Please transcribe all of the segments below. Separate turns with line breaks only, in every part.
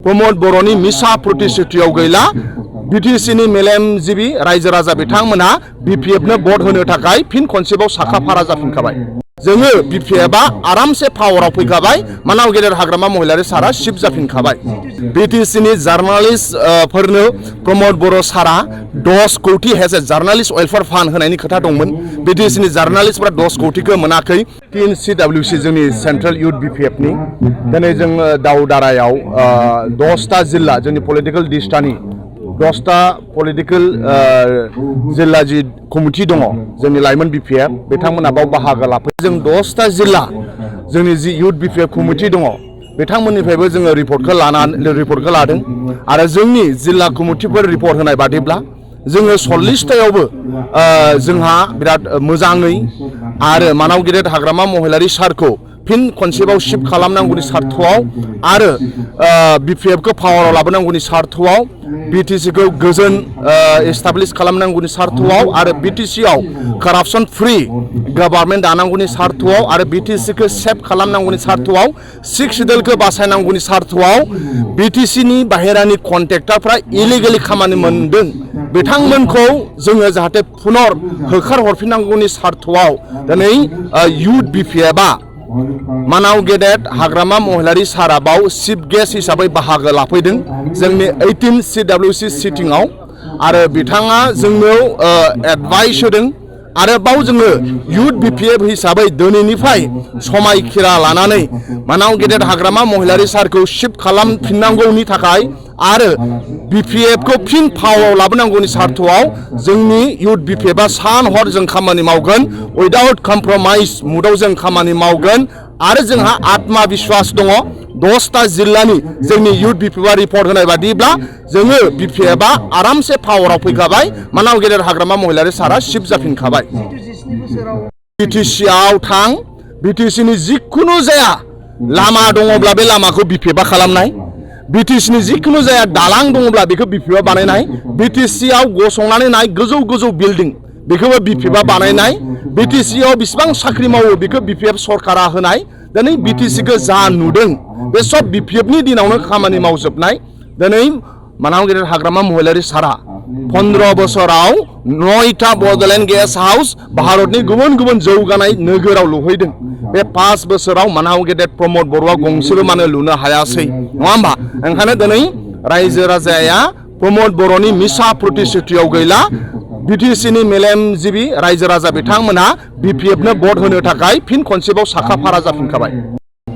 प्रमोद बर'नि मिसा प्रतिश्रुतियाव गैला बिटिसिनि मेलेमजिबि रायजो राजा बिथांमोना बिपिएफनो भट होनो थाखाय फिन खनसेबाव साखाफारा जाफिनखाबाय। जोङो बिपिएफआ आरामसे पावाराव फैखाबाय। मानाव गेदेर हाग्रामा महिलारि सारा शिफ्ट जाफिनखाबाय। बिटिसिनि जार्नालिस्टफोरनो प्रमोद बर' सारा 10 कोटी has a journalist welfare fund होनायनि खोथा दंमोन। बिटिसिनि जार्नालिस्टफोरा 10 कोटीखौ मोनाखै। 3 CWC जोंनि सेन्ट्रेल इउथ बिपिएफनि दिनै जों दाउदारायाव 10टा जिल्ला जोंनि पलिटिकल डिस्ट्रिक्टनि 10टा पलिटिकल जिल्ला जि कमिटि दङ जोंनि लाइमोन बिपिएफ बिथांमोना बाव बाहागो लाफैयो। जों 10टा जिल्ला जोंनि जि इउथ बिपिएफ कमिटि दङ बिथांमोननिफ्रायबो जोङो रिपर्टखौ लादों आरो जोंनि जिल्ला कमिटिफोर रिपर्ट होनाय बादिब्ला जोङो 40टायावबो जोंहा बिराद मोजाङै आरो मानाव गेदेर हाग्रामा महिलारि सारखौ फिन खनसेबाव शिफ्ट खालामनांगौनि सार्थआव आरो बिपिएफखौ पावाराव लाबोनांगौनि सार्थआव बिटिसिखौ गोजोन एस्टाब्लिश खालामनांगौनि सार्थआव आरो बिटिसिआव कारापसन फ्रि गभर्नमेन्ट दानांगौनि सार्थआव आरो बिटिसिखौ सेफ खालामनांगौनि सार्थआव 6 सिडुलखौ बासायनांगौनि सार्थआव बिटिसिनि बाहेरानि कन्ट्रेक्टरफ्रा इलिगेलि खामानि मोनदों बिथांमोनखौ जोङो जाहाथे पुनर होखार हरफिननांगौनि सार्थआव दिनै इउथ बिपिएफआ मानाव गेदेर हाग्रामा महिलारि साराबाव चिफ गेस्ट हिसाबै बाहागो लाफैदों जोंनि 18 CWC सिटिंआव आरो बिथाङा जोंनो एडभाइस होदों आरो बाव जोङो इउथ बिपिएफ हिसाबै दिनैनिफ्राय समायखिरा लानानै मानाव गेदेर हाग्रामा महिलारि सारखौ शिफ्ट खालामफिननांगौनि थाखाय आरो बिपिएफखौ फिन पावाराव लाबोनांगौनि सार्थआव जोंनि इउथ बिपिएफआ सान हर जों खामानि मावगोन उइदाउट कमप्रमाइज मुडाव जों खामानि मावगोन आरो जोंहा आत्मविश्वास दङ 10टा जिल्लानि जोंनि इउथ बिपिएफआ रिपर्ट होनाय बादिब्ला जोङो बिपिएफआ आरामसे पावाराव फैखाबाय मानाव गेदेर हाग्रामा महिलारि सारा शिफ्ट जाफिनखाबाय। बिटिसिआव थां बिटिसिनि जिखुनु जाया लामा दङब्ला बे लामाखौ बिपिएफआ खालामनाय बिटिसिनि जिखुनु जाया दालां दङब्ला बेखौ बिपिएफआ बानायनाय बिटिसिआव गसंनानै नाय गोजौ गोजौ बिल्डिं बेखौबो बिपिएफआ बानायनाय बिटिसिआव बेसेबां साख्रि मावो बेखौ बिपिएफ सरकारा होनाय दिनै बिटिसिखौ जा नुदों बे सब बिपिएफनि दिनावनो खामानि मावजोबनाय दिनै मानाव गेदेर हाग्रामा महिलारि सारा 15 बोसोराव 9टा बडलेण्ड गेस्ट हाउस भारतनि गुबुन गुबुन जौगानाय नोगोराव लुहैदों बे 5 बोसोराव मानाव गेदेर प्रमोद बर'आ गंसेबो मानो लुनो हायासै नङा होमबा ओंखायनो दिनै रायजो राजाया प्रमोद बर'नि मिसा प्रतिश्रुतियाव गैला बिटिसिनि मेलेमजिबि रायजो राजा बिथांमोना बिपिएफनो भट होनो थाखाय फिन खनसेबाव साखाफारा जाफिनखाबाय।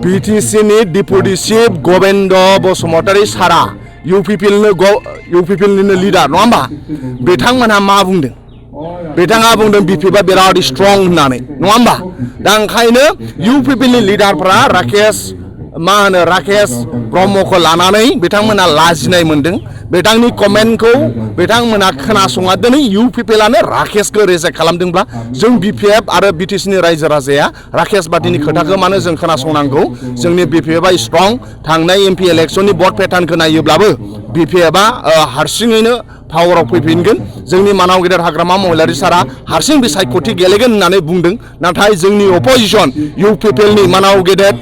बिटिसिनि डिपुटि चिफ गबिन्द बसुमतारी सारा इउपिपिएलनिनो लिडार नङा होमबा बिथांमोनहा मा बुंदों बिथाङा बुंदों बिपिएफआ बिराद स्ट्रं होननानै नङा होमबा दा ओंखायनो इउपिपिएलनि लिडारफ्रा राकेश ब्रह्मखौ लानानै बिथांमोना लाजिनाय मोनदों बिथांनि कमेन्टखौ बिथांमोना खोनासङा दिनै इउपिपिएलआनो राकेशखौ रिजेक्ट खालामदोंब्ला जों बिपिएफ आरो बिटिसिनि रायजो राजाया राकेश बादिनि खोथाखौ मानो जों खोनासंनांगौ जोंनि बिपिएफआ स्ट्रं थांनाय एमपि इलेक्शननि भट पेटार्नखौ नायोब्लाबो बिपिएफआ हारसिङैनो पावाराव फैफिनगोन जोंनि मानाव गेदेर हाग्रामा महिलारि सारा हारसिं बिसायख'थि गेलेगोन होननानै बुंदों नाथाय जोंनि अपोजिशन इउपिपिएलनि मानाव गेदेर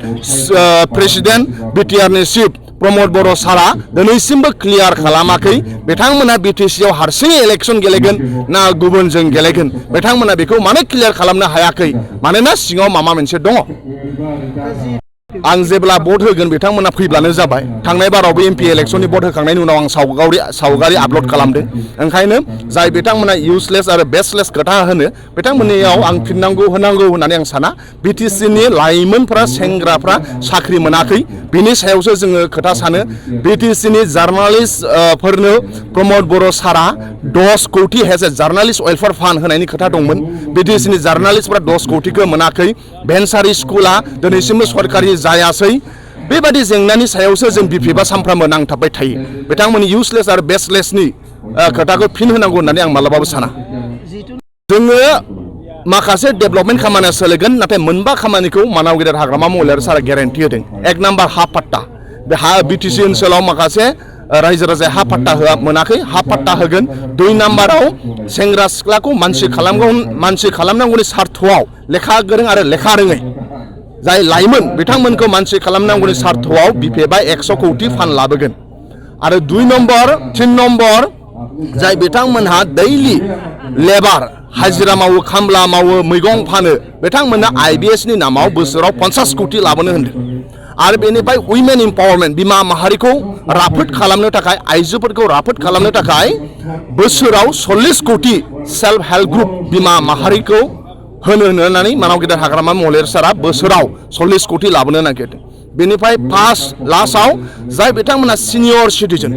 प्रेसिडेन्ट बिटिआरनि चिफ प्रमोद बर' सारा दिनैसिमबो क्लियार खालामाखै बिथांमोना बिटिसिआव हारसिङै इलेक्शन गेलेगोन ना गुबुनजों गेलेगोन बिथांमोना बेखौ मानो क्लियार खालामनो हायाखै मानोना सिङाव माबा मोनसे दङ। आं जेब्ला भट होगोन बिथांमोना फैब्लानो जाबाय थांनाय बारावबो एमपि इलेक्शननि भट होखांनायनि उनाव आं सावगारि आपल'ड खालामदों ओंखायनो जाय बिथांमोना इउजलेस आरो बेसलेस खोथा होनो बिथांमोननियाव आं फिननांगौ होनांगौ होननानै आं साना बिटिसिनि लाइमोनफ्रा सेंग्राफ्रा साख्रि मोनाखै बिनि सायावसो जोङो खोथा सानो बिटिसिनि जार्नालिस्टफोरनो प्रमोद बर' सारा 10 कोटी has a journalist welfare fund होनायनि खोथा दंमोन बिटिसिनि जार्नालिस्टफ्रा 10 कोटीखौ मोनाखै भेन्सारि स्कुला दिनैसिमबो सरकारि जायासै बेबादि जेंनानि सायावसो जों बिपिएफआ सानफ्रामबो नांथाबबाय थायो बिथांमोननि इउजलेस आरो बेसलेसनि खोथाखौ फिन होनांगौ होननानै आं मालाबाबो साना जोङो माखासे डेभेलपमेन्ट खामानिया सोलिगोन नाथाय मोनबा खामानिखौ मानाव गेदेर हाग्रामा महिलारि सारा गेरेन्टि होदों 1 नाम्बार हा पाट्टा बे बिटिसि ओनसोलाव माखासे रायजो राजाया हा पाट्टा मोनाखै हा पाट्टा होगोन 2 नाम्बाराव सेंग्रा सिख्लाखौ मानसि खालामनांगौनि सार्थआव लेखा गोरों आरो लेखा रोङै जाय लाइमोन बिथांमोनखौ मानसि खालामनांगौनि सार्थआव बिपिएफआ 100 कोटी फान्ड लाबोगोन आरो 2 नम्बर 3 नम्बर जाय बिथांमोनहा दैलि लेबार हाजिरा मावो खामला मावो मैगं फानो बिथांमोनहा IBS नि नामाव बोसोराव 50 कोटी लाबोनो होनदों आरो बेनिफ्राय उइमेन एम्पावारमेन्ट बिमा माहारिखौ राफोद खालामनो थाखाय आइजोफोरखौ राफोद खालामनो थाखाय बोसोराव 40 कोटी सेल्फ हेल्प ग्रुप बिमा माहारिखौ होनो होननानै मानाव गेदेर हाग्रामा महलेर सारा बोसोराव 40 कोटी लाबोनो नागिरदों बेनिफ्राय फार्स्ट लास्टआव जाय बिथांमोना सिनियर सिटिजेन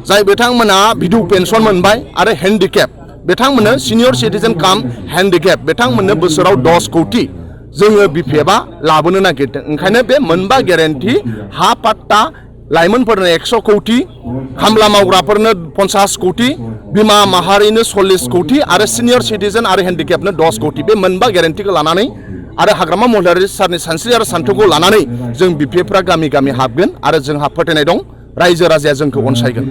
जाय बिथांमोना बिधु पेन्सन मोनबाय आरो हेन्डिकेप बिथांमोननो सिनियर सिटिजेन काम हेन्डिकेप बिथांमोननो बोसोराव 10 कोटी जोङो बिपिएफआ लाबोनो नागिरदों ओंखायनो बे मोनबा गेरेन्टि हा पाट्टा लाइमोनफोरनो 100 कोटी खामला मावग्राफोरनो 50 कोटी बिमा माहारिनो 40 कोटी आरो सिनियर सिटिजेन आरो हेन्डिकेपनो 10 कोटी बे मोनबा गेरेन्टिखौ लानानै आरो हाग्रामा महिलारि सारनि सानस्रि आरो सान्थौखौ लानानै जों बिपिएफफ्रा गामि गामि हाबगोन आरो जोंहा फोथायनाय दं रायजो राजाया जोंखौ अनसायगोन।